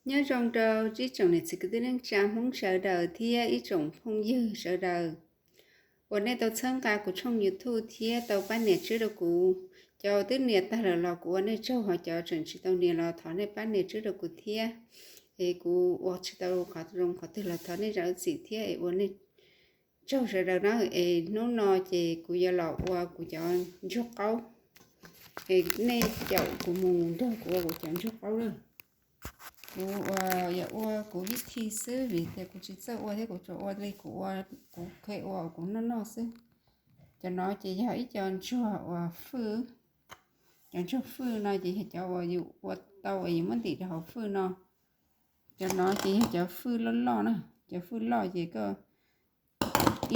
Nyob zoo rau ib tsoom niam txiv kwv tij neej tsa Hmoob sawv daws thiab ib tsoom phooj ywg sawv daws uas nej tau txhawb nqa kuv tshooj YouTube thiab tau pab nias tswb rau kuv. Cov twb nias tag lawm los kuv ua nej tsaug, ho cov tseem tsis tau nias los thov nej pab nias tswb rau kuv thiab. Es kuv ua tsis tau qhov zoo qhov twg los thov nej zam txim thiab es ua nej tsaug sawv daws na. Es hnub no ces kuv yuav los ua kuv cov ntsuag qaub. Es nej caum kuv mus nrog kuv ua kuv cov ntsuag qaub na. Kuv ua, yuav ua kuv vib thi xwb vim tias kuv tsis txawj ua thiab kuv tsuas ua li kuv ua, kuv kheev ua kuv noj noj xwb. Cov no ces yog ib co ntsuag uas fwj. Cov ntsuag fwj no ces yog cov uas yus ua tau uas yus muab ntim rau hauv fwj no. Cov no ces yog cov fwj loj loj na, cov fwj loj ces koj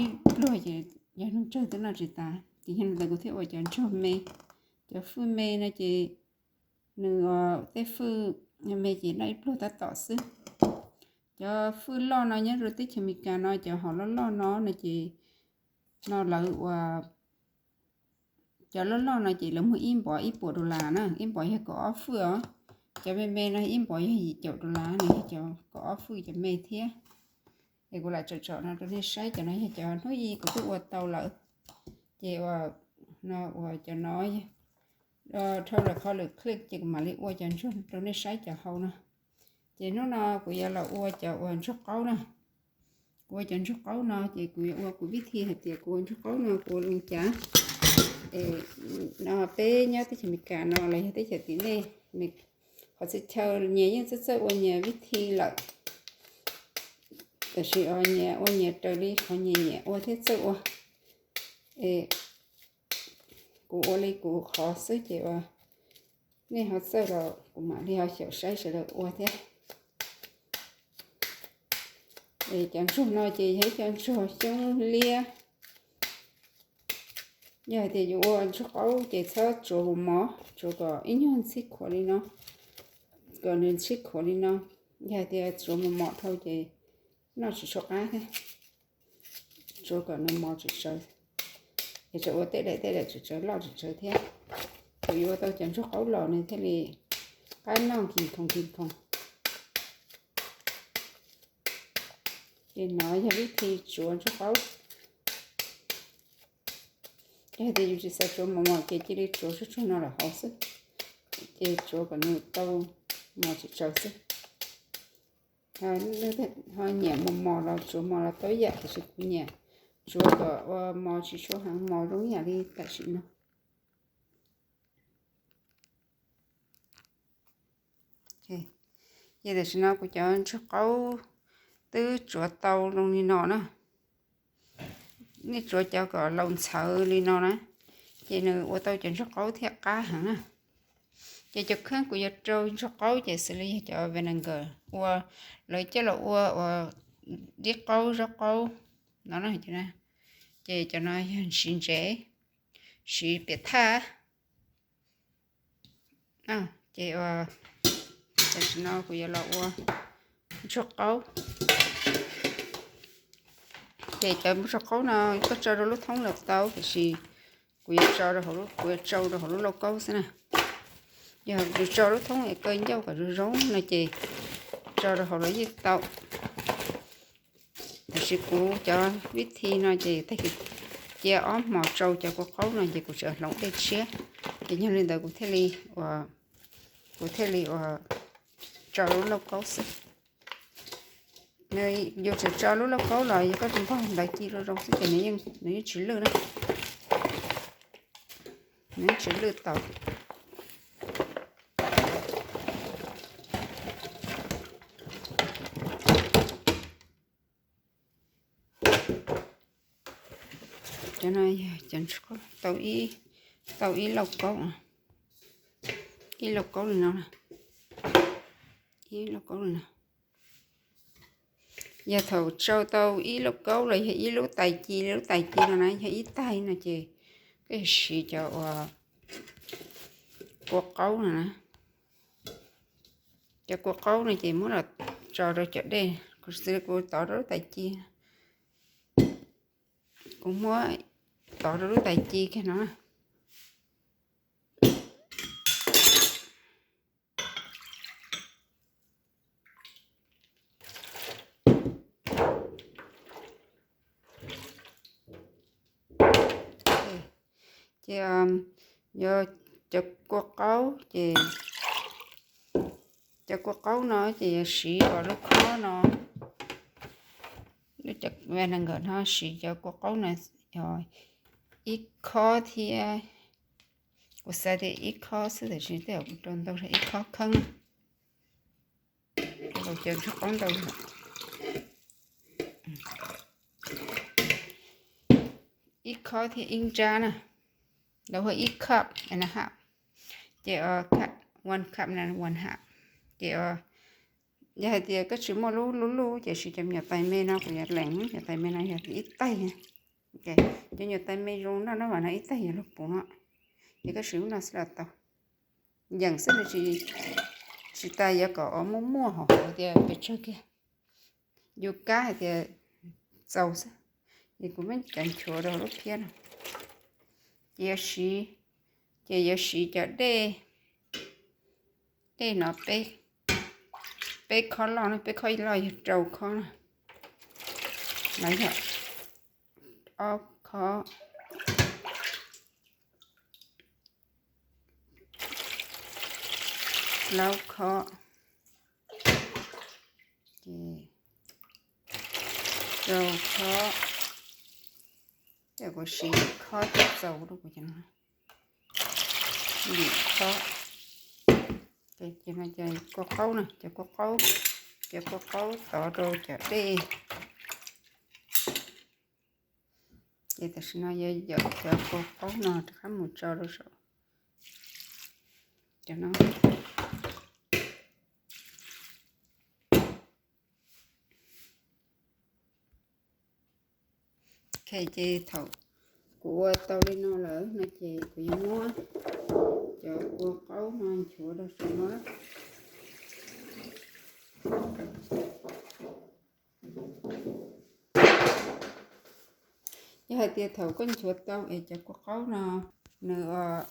ib pluag ces yog neeg tsawg twb noj tsis tas. Ces yog li ntawd kuv thiaj ua cov ntsuag me. Cov fwj me no ces nws tej fwj me ces noj ib pluag tab tom xwb. Cov fwj loj no nyob rau teb chaws Amelikas no cov hom loj loj no no ces no lawv ua, cov loj loj no ces lawv muag ib npov ib puas dollar na, ib npov yog kaum ob fwj os. Cov me me no ib npov yog yim caum dollar no, yog cov kaum ob fwj cov me thiab. Es kuv lam tsom tsom no rau nej saib, cov no yog cov hnub ib kuv twb ua tau lawm. Ces ua no ua cov no dhau lawm qhov lwm clip ces kuv mam li ua cov ntsuag rau nej saib cov hau no. Ces hnub no kuv yuav los ua cov uas ntsuag qaub na. Kuv ua cov ntsuag qaub no ces kuv yuav ua kuv vib thi hais tias kuv ua ntsuag qaub no kuv ua li cas. Es no peb nyob teb chaws Amelikas no los yog teb chaws tim nej, qhov txhia chaw nyias yeej txawj txawj ua nyias vib thi lawm. Tab sis nyias ua nyias raws li qhov nyias nyias ua thiab txawj ua. Es kuv ua li kuv qhov xwb ces ua nej ho txawj los kuv mam li ho xyaum saib sawv daws ua thiab. Es cov ntsuag no ces yog ib co ntsuag xyoob liab. Yog hais tias yuav ua ntsuag qaub ces txhob tsuav mos mos, tsuav kom ib nyuag ntxhib khuav li no, kom nws ntxhib khuav li no. Yog hais tias tsuav mos mos dhau ces noj tsis tshua qab thiab. Tsuav kom nws mos tsis tsawv, es tseem ua tej daim tej daim tsis tsawv loj tsis tsawv thiab. Kuv yuav ua tau cov ntsuag qaub los nws thiaj li qab noj nkig nkhoos nkig nkhoos. Ces no yog vib thi tsuav ntsuag qaub. Yog hais tias yus tsis xav tsuav mos mos ces cia li tsuav tsuag tsuag no lawm hauv xwb, ces tsuav kom nws tau mos tsis tsawv xwb. Ho nyiam mos mos los tsuav mos los tau ib yam, tiam sis kuv nyiam tsuav kom ua mos tsis tshua heev, mos zoo ib yam li tam sim no. Ces tam sim no kuv cov ntsuag qaub twb tsuav tau zoo li no na. Nej tsuav cov kom laus ntxhawv li no na, ces nws ua tau cov ntsuag qaub thiaj qab heev na. Ces cov kheej kuv yuav rau ntsuag qaub ces xws li yog cov vinegar ua, lawv coj los ua ua dib qaub zaub qaub no na. Ces cov no yog siv ntsev, siv piam thaj. Ces tam sim no kuv yuav los ua ntsuag qaub. Ces cov ntsuag qaub no koj tso rau lub thoob los tau, tiam sis kuv yuav tso rau hauv, kuv yuav tsau rau hauv lub lauj kaub xwb na. Yog yus tso lub thoob es kaw ncauj kom zoo zoo no ces tso rau hauv los yeej tau. Tiam sis kuv cov vib thi no ces tag kis cia ob hmos tsau cov kua qaub no ces kuv tseem hloov dej tshiab. Ces yog li ntawd kuv thiaj li ua, kuv thiaj li ua tso lub lauj kaub xwb. Yus tseem tso lub lauj kaub los yog koj tsis npog ntawv ci rau zoo xwb ces nws yeej tsis lwj na. Nws yeej tsis lwj tau. Cov no yog cov ntsuag qaub tau ib, tau ib lauj kaub, ib lauj kaub li no, ib lauj kaub li no. Yog thaum tsau tau ib lauj kaub los yog ib lub tais ci, lub tais ci no na yog ib tais no ces koj yuav siv cov uas kua qaub no na. Cov kua qaub no ces muab los tso rau cov dej, kuv xws li kuv tov rau lub tais ci, kuv muab tov rau lub tais ci kiag no na. Ces yuav cov kua qaub ces, cov kua qaub no ces yuav siv lub khob no, lub cov vinegar no, siv cov kua qaub no ib khob thiab. Kuv xav tias ib khob xwb tab sis tej zaum kuv rau ntau, ib khob kheeb, rau cov ntshav qaub ntau. Ib khob thiab ib nrab na, lawv hu ib cup and a half, ces one cup and one half. Ces yog hais tias koj tsis muaj lub lub lub ces siv cov me nyuam tais me no, kuv yuav lees lub me nyuam tais me no yog ib taig. Cov me nyuam tais me zoo noj no mas no ib taig yuav luag puv no, ces koj siv lub no xwb los tau. Yeem xwb, nws tsis tas yuav kom muaj muaj hauv hauv tias pes tsawg kiag. Yus kab hais tias txaus xwb, ces kuv muab cov nchuav rau lub phiab no. Ces yuav siv, ces yuav siv cov dej, dej no peb khob loj na, peb khob loj yog rau khob na, no yog ob khob, plaub khob, ces rau khob, ces kuv siv khob txaus rau kuv cov no, lim khob. Ces no cov kua qaub na, cov kua qaub, cov kua qaub tov rau cov dej. Ces tam sim no yuav yawm cov kua qaub no rov qab mus tso rau saum cov no. Ok, ces thaum kuv ua tau li no lawm no ces kuv yuav muab cov kua qaub no nchuav rau saum no. Yog hais tias thaum koj nchuav tau es cov kua qaub no nws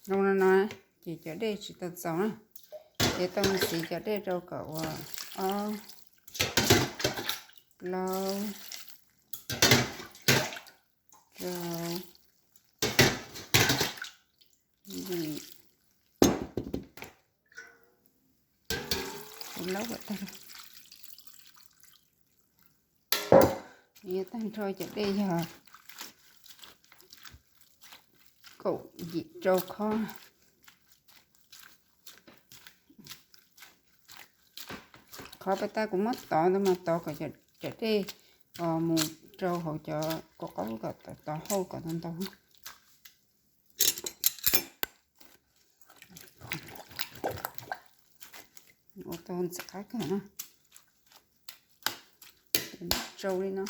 zoo no no, ces cov dej tsis tau txaus na, ces tau mus txiv cov dej rau kom ua ob, plaub, rau, lim, laub kom tag, yuav tag nrho cov dej yog kaum yim rau khob. Qhov peb tab kuv muab tov ntawd mas tov kom cov dej mus rau hauv cov kua qaub kom tov hauj kom tau ntau. Ua tau ntxim qab kawg na. Rau li no.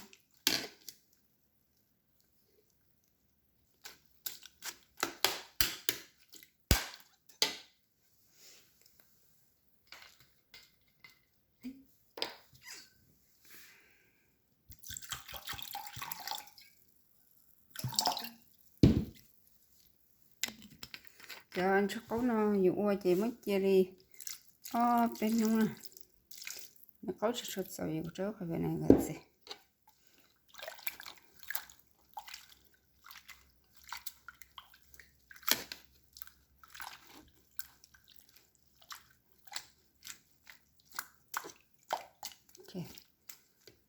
Cov ntshav qaub no yus ua ces muab cia li ob peb hnub na, nws qaub tsis tshua txaus yus rau qhov vinegar txiv.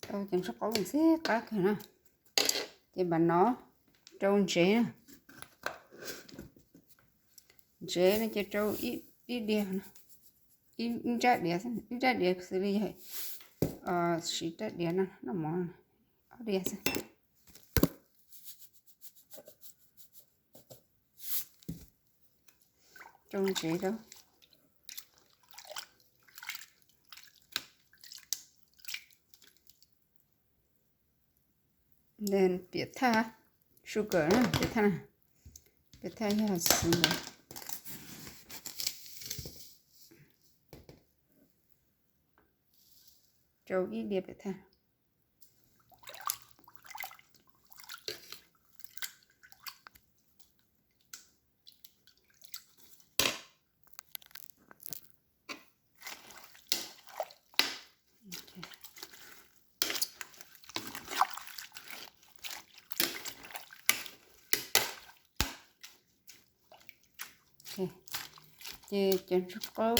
Tau cov ntshav qaub ntxim qab kawg na. Ces npam no rau ntsev na. Ntsev no ces rau ib diav, ib nrab diav, ib nrab diav xws li yog siv rab diav no noj mov, ob diav xwb. Rau ntsev rau. Piam thaj, sugar na, piam thaj na, piam thaj yog xwb ntawd. Rau ib diav piam thaj. Ces cov ntsuag qaub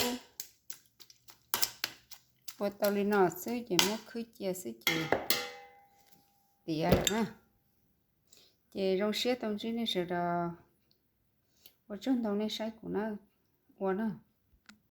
ua tau li no xwb ces muab khwb cia xwb ces tiav lawm na. Ces zoo siab tau ntsib nej sawv daws, ua tsaug ntau nej saib kuv na, ua na.